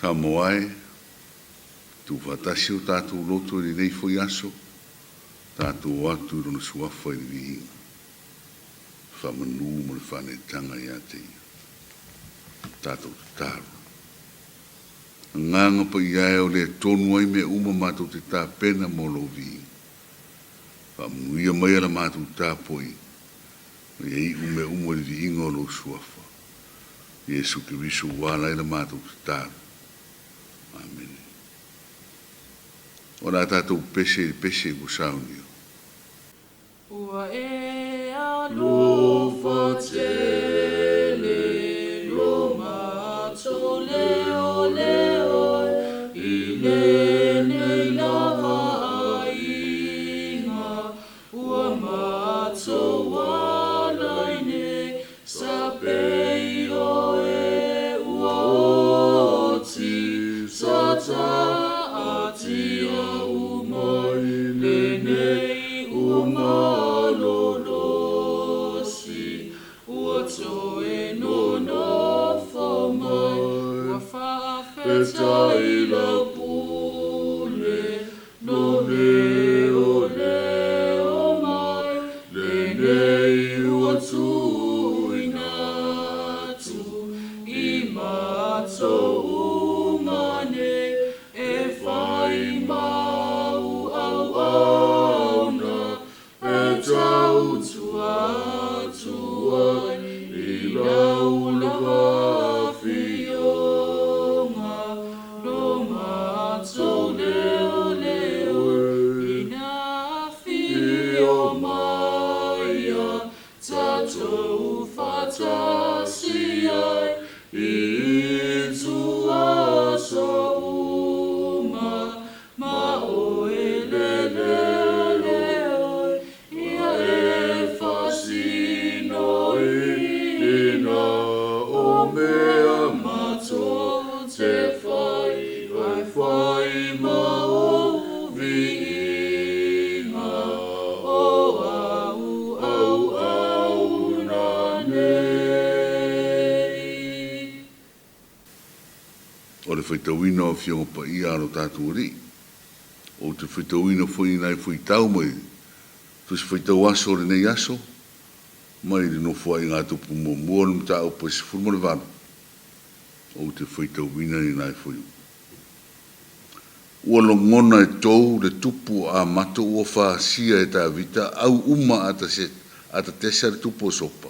Samoa e, tuufaatasi o tatou loto i lenei foi aso, tatou o atu i Lona Suafa i le viiga, le faamanu ma le faaneetaga ia te Ia. Tatou tatalo. Agaga Paia e o lea tonu ai mea uma matou te tapena mo Lou viiga. Faamanuia maia la matou tapuaiga, ma ia iu mea uma i le viiga o Lou Suafa. Iesu Keriso ua ala ai la matou tatalo. Amene. O le a tatou pese i le pese ua saunia. Ua e alofa tele lo matou leoleo i lenei lava aiga Ua matou ala i nei sa pei oe ua oti sa taatia uma i lenei ua malolosi ua toe nonofo mai ua faafetai lau pule No leoleo mai lenei ua tuuina atu i matou uma nei e fai mau auauna e tautua atu ai i lau lava afioga no matou leoleo ina afio mai ia tatou faatasi ai i ituaso uma ma oe le leoleo Ia e faasinoina o mea matou te fai, ai fai ma ou viiga, o āu auauna nei. O le faitauina o Afioga Paia a lo tatou Alii. Ou te faitauina foi i nai fuaitau mai Tusi Faitau Aso o lenei aso, mai le Nofoaiga a Tupu Muamua o le Mataupu e 18, ou te faitauina i nai fuaiupu. Ua logona e tou le tupu o Amato ua fasia e Tavita au uma Atatesa le tupu o Sopa.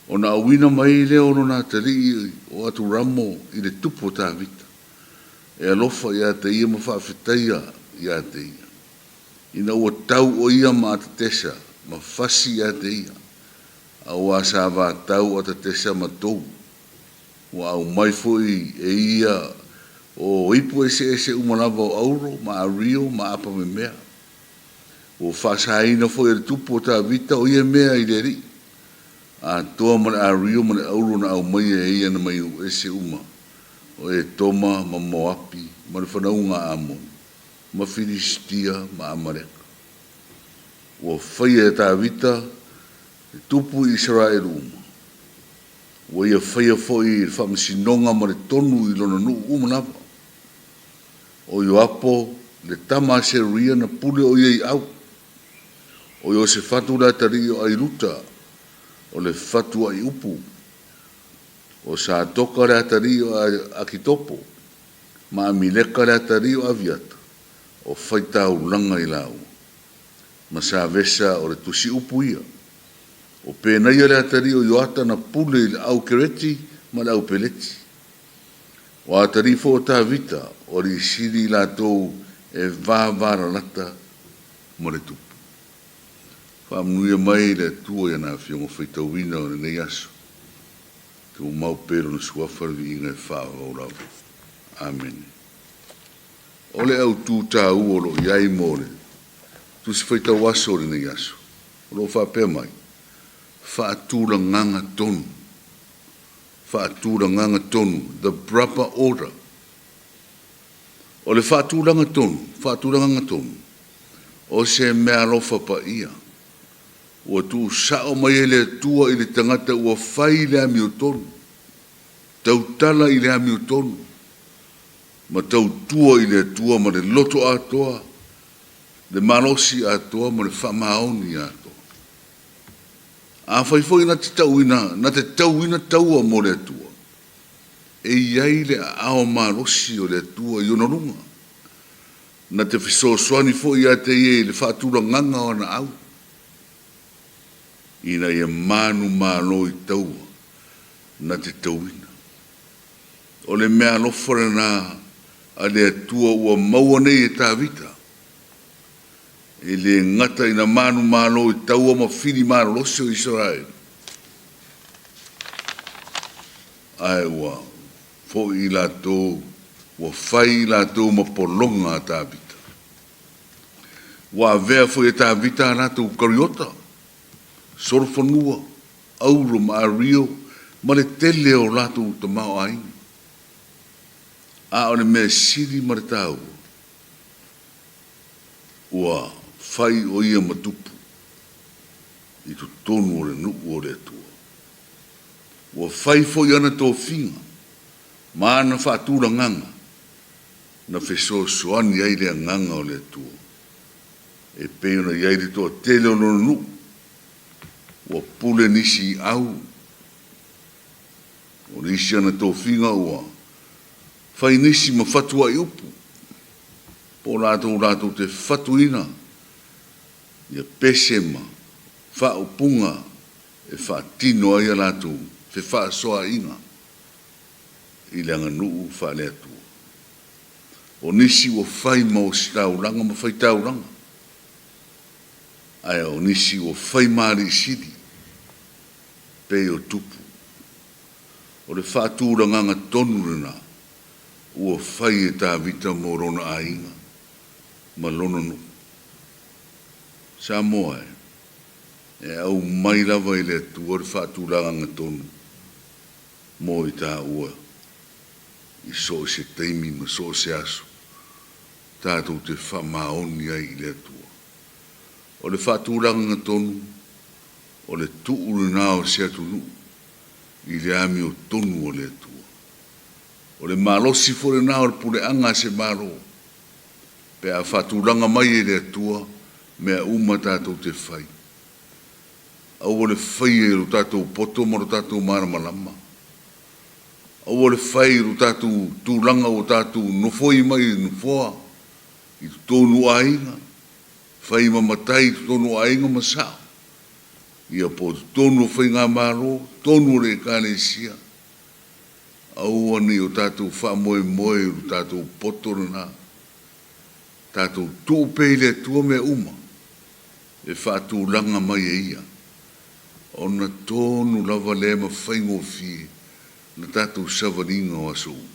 Ona auina mai lea o lona atalii o Aturamo i le tupu o Tavita, e alofa ia te ia ma faafetaia ia te ia. Ina ua tau ʻo ia ma Atatesa ma fasi ia te ia, auā sa vatau Atatesa ma Tou. Ua aumai foi e ia o ipu eseese uma lava o auro ma ario ma apa memea. Ua faasaina foi e le tupu o Tavita o ia mea i le Alii, atoa ma le ario ma le auro na aumaia e ia na mai nuu ese uma o Etoma ma Moapi ma le fanauga a Amoni. ma Filisitia ma Amaleka. Ua faia e Tavita le tupu i Isaraelu uma. Ua ia faia foi le faamasinoga ma le tonu i lona nuu uma lava. O Ioapo le tama a Seruia na pule o ia i au. O Iosefatu le atalii o Ailuta, o le fatu Aiupu. O Satoka le atalii o Akitopo, ma Amileka le atalii o Aviata, o faitaulaga i laua, ma Savesa o le tusiupu ia. O Penaia le atalii o Ioata na pule i le au Kereti ma le au Peleti. O atalii foi o Tavita, o alii sili i latou e vavalalata ma le tupu. Faamanuia mai le Atua i ana Afioga faitauina o lenei aso. Tumau pea i Lona Suafa le viiga e faavavau lava. Amene. O le autu taua o lo o i ai mo le Tusi Faitau Aso o lenei aso, o lo o faapea mai, Faatulagaga tonu, faatulagaga tonu, the proper order. O le faatulaga tonu, faatulagaga tonu, o se meaalofa paia Ua tuusao mai e le Atua i le tagata ua fai le amiotonu, tautala i le amiotonu. ma tautua i le Atua ma le loto atoa, le malosi atoa ma le faamaoni atoa. Afai foi na te tauina, na te tauina taua mo le Atua, e i ai le aao malosi o le Atua i ona luga, na te fesoasoani foi ia te ia i le faatulagaga o ana au, ina ia manumalo i taua na te tauina. O le meaalofa lena a le Atua ua maua nei e Tavita, e le gata ina manumalo i taua ma fili malolosi o Isaraelu, ae ua foi i latou, ua fai i latou ma pologa a Tavita. Ua avea foi e Tavita a latou kariota, solofanua, auro ma ario, ma le tele o latou tamaoaiga. A o le mea sili ma le taua, ua fai o ia ma tupu i totonu o le nuu o le Atua. Ua fai foi ana tofiga ma ana faatulagaga na fesoasoani ai le Agaga o le Atua, e pei ona i ai le toatele o lona nuu, ua pule nisi i au, o nisi ana tofiga ua fai nisi ma fatuaiupu, po o latou latou te fatuina ia pese ma faaupuga e faatino ai a latou fefaasoaaiga i le aganuu faale-Atua. O nisi ua fai ma ositaulaga ma faitaulaga, ae o nisi ua fai ma alii sili, pei o tupu. O le faatulagaga tonu lena ua fai e Tavita mo lona aiga ma lona nuu. Samoa e, e aumai lava i le Atua le faatulagaga tonu mo i taua i so o se taimi ma so o se aso tatou te faamaoni ai i le Atua. O le faatulagaga tonu, o le tuu lena o se atunuu i le amiotonu a le Atua. O le malosi foi lena o le puleaga a se Malo, pe a faatulaga mai e le Atua mea uma tatou te fai. Aua le faia i lo tatou poto ma lo tatou malamalama. Aua le fai i lo tatou tulaga ua tatou nofoi mai i nofoa i totonu o aiga, fai ma matai i totonu o aiga ma sao, ia po o totonu o faigamalo, totonu o le Ekalesia. Aua ne i o tatou faamoemoe i lo tatou poto lena. Tatou tuu pea i le Atua mea uma e faatulaga mai e Ia, ona tonu lava lea ma faigofie le tatou savaliga o aso uma.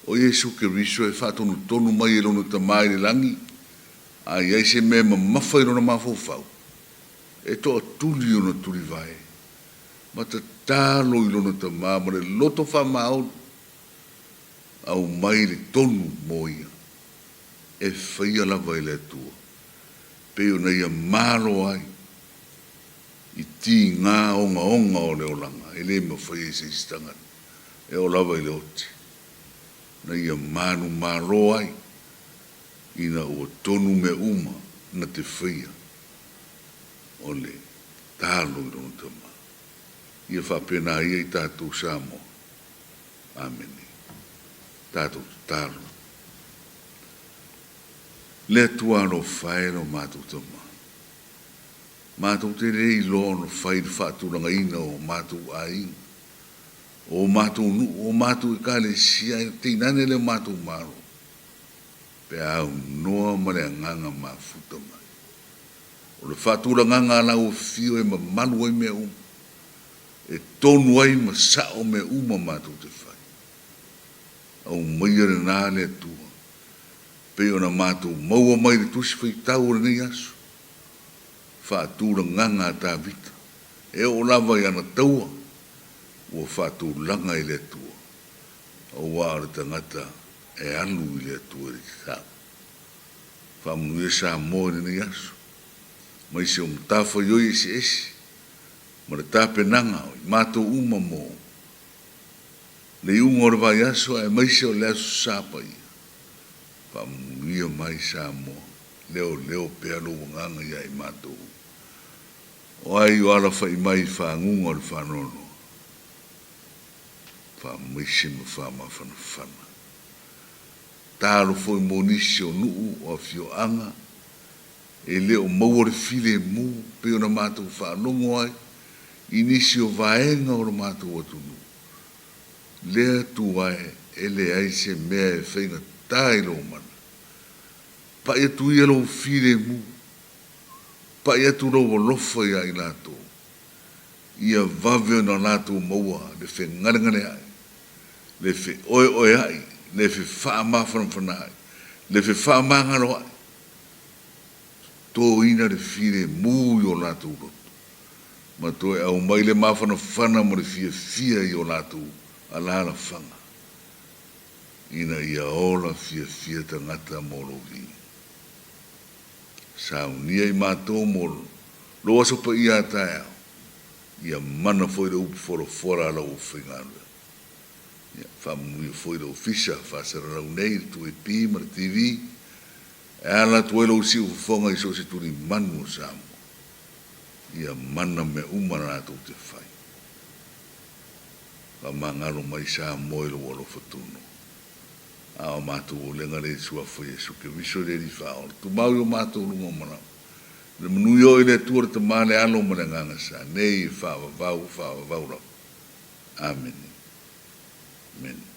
O Iesu Keriso e faatonutonu mai e Lona Tama i le lagi, a i ai se mea e mamafa i lona mafaufau, e toatuli ona tulivae, ma tatalo i Lona Tama ma le loto faamaoni, aumai le tonu mo ia, e faia lava e le Atua, pei ona ia malo ai i tiga ogaoga o le olaga e le mafai e se isi tagata e oo lava i le oti, na ia manumalo ai ina ua tonu mea uma na te faia o le talo i lona Tama. Ia faapena ia i tatou Samoa. Amene. Tatou tatalo. Le Atua alofa e lo matou Tama, matou te le iloa ona fai le faatulagaina o matou aiga, o matou nuu, o matou ekalesia, e tainane le matou Malo, pe a aunoa ma le agaga mafuta mai. O le faatulagaga a lau afio e mamalu ai mea uma, e tonu ai ma sao mea uma matou te fai. Aumaia lena le Atua, pei ona matou maua mai le Tusi Faitau o lenei aso, faatulagaga a Tavita, e oo lava i ana taua, ua faatulaga i le Atua, aua o le tagata e alu i le Atua i le tatau. Faamanuia Samoa i lenei aso, maise o matafaioi eseese ma le tapenaga o i matou uma mo. Le iuga o le vaiaso aemaise o le Aso Sa paia. Faamanuia mai Samoa, leoleo pea lou agaga ia i matou. O ai o alafai mai i faguga o le faanoanoa? Faamaise ma faamafanafana. Talo foi mo nisi o nuu o afioaga e le o maua le filemu pei ona matou faalogo ai i nisi o vaega o lo matou atunuu. Le Atua e, e leai se mea e faigata i lou mana. Pai atu ia lou filemu, pai atu lou alofa ia i latou, ia vave ona latou maua le fegalegaleai, le feoeoeai, le fefaamafanafanaai, le fefaamagaloai, totoina le filemu i o latou loto, ma toe aumai le mafanafana ma le fiafia i o latou alaalafaga, ina ia ola fiafia tagata mo lou viiga. Saunia i matou mo lou aso paia a taeao, ia mana foi le upu folafola a lau aufaigaluega. Ia faamanuia foi le Ofisa faasalalau nei i le 2AP ma le TV, e ala atu ai lou siufofoga i so o se tulimanu o Samoa. Ia mana mea uma latou te fai. Faamagalo mai Samoa i lou alofa tonu. A o matou ulega le i Suafa Iesu Keriso i le Alii Faaola. Tumau i o matou luga o manaoga. Le manuia oe i le Atua le Tama le Alo ma le Agaga Sa, nei e faavavau faavavau lava. Amene. Amene.